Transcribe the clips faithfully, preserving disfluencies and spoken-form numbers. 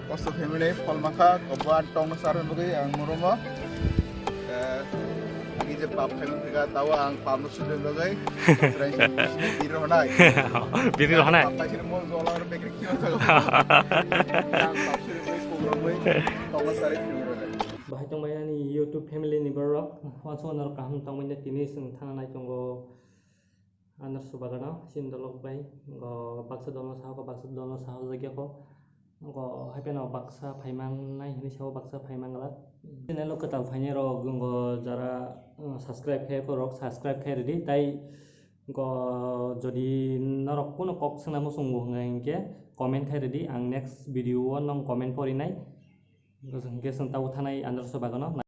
Kosto family, pholmakha, kobo ang tongno sarwi bagwi ang murumo. Eh, agi je pap khaimang thika, tawa ang pap no sudwi bagwi. Trai sini biri rohonai. Biri rohonai. Pap khaisini mol jola aro bekri khio jago. Ang pap sudwi bagwi, pumromwi, tongno sarwi khio rohonai. Bahai tongbai ani YouTube family ni borok, wansa wanarok kaham tongbai na tini chwng thana nai tongo. Anersu bagano, sin dolok bai, go baksa dolno saho, go baksa dolno saho jagya ko, go haipeno baksa phaimang nai hini sao baksa phaimang gala. Channel o kwtal phainai rok, go jara, uh, subscribe khe ko rok, subscribe khe ridi, tai go jodi norok kuno kok swnamo chwngbo hwnga hinkhe comment khe ridi, ang next video o nong comment porinai. Hwnkhe chwng tabuk thanai Anersu bagano.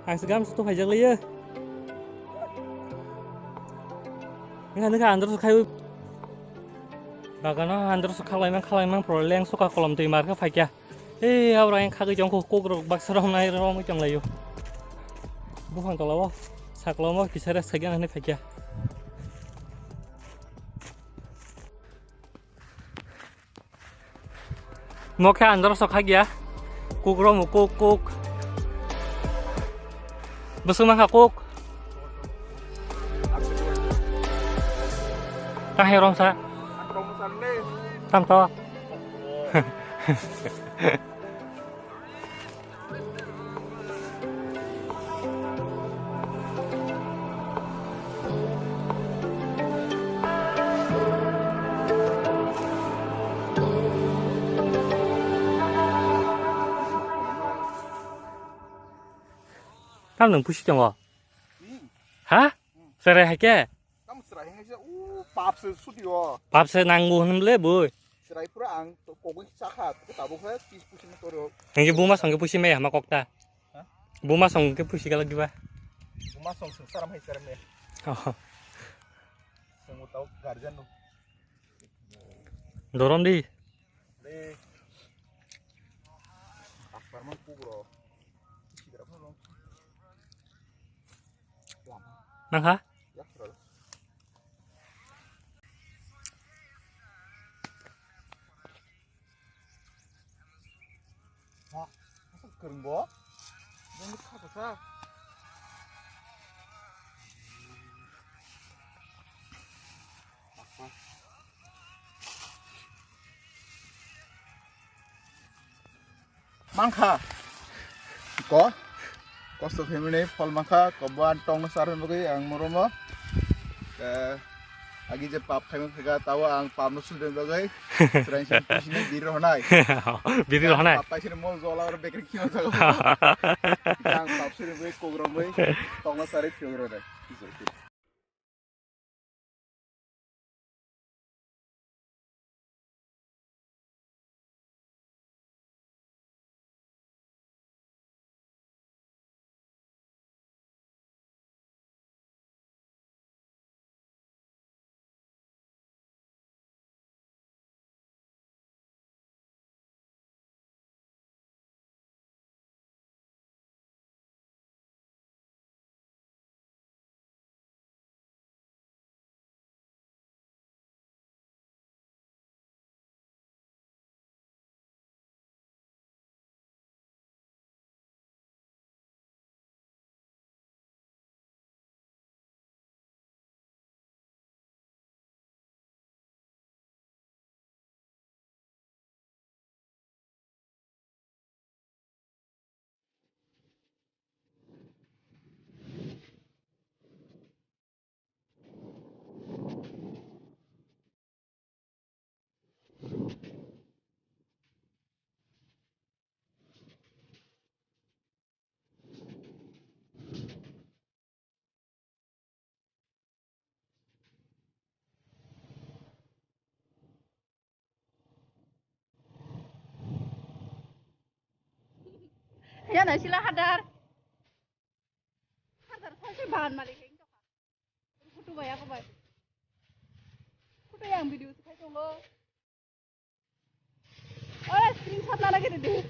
Ang se gam se to phaijak laiyo. Wngkha, wngkha, andro se khai. Bagano andro se khalai mang, khalai mang, pro leng soka kolom twi mar khe phaikya. Ei, abrang khagwi chong kho, kok rok baksa romnai romwi tong laio. Buphang tola o, saklo mo kisa rest khaikya hinwi phaikya. Mo khe andro sok khaikya. Kok romo kok, kok. Bwswk mankha kok. Tang hai romsa. Tam to. Tam nwng pusi tongo? Hmm. Ha? Hmm. Serai hai khe? Tam serai hai khe, u, pap se suti o. Pap se nango hwnle boi. Serai pura ang to kogwi sakha, to tabuk hai, pis pusi no toro. Hingke buma songke pusi me hama kokta. Ha? Buma songke pusi kala diba? Buma song song saram hai saram ya. Oh. Song tau guardian no. Dorom di. Le. Akbar man kubro. Sidra pun. Nang ha? Mankha. Ko. Kosto khaimani phol mankha. Kobo ang tongno sarwi bagwi ang moromo. Eh, agi je pap khaima phega, tawo ang papno sudai bagwi. Srang srang pusini biri rohonai. Biri rohonai. Pap paisini mol jola or bekri khima jago. Ang pap suri bagwi kogram bagwi. Tongno sarwi phiyok rohonai. Yana sila hadar. Hadar sa se ban malik. Photo bai, ako bai. Photo yang video se khai tongo. Ora screenshot la lagi dede.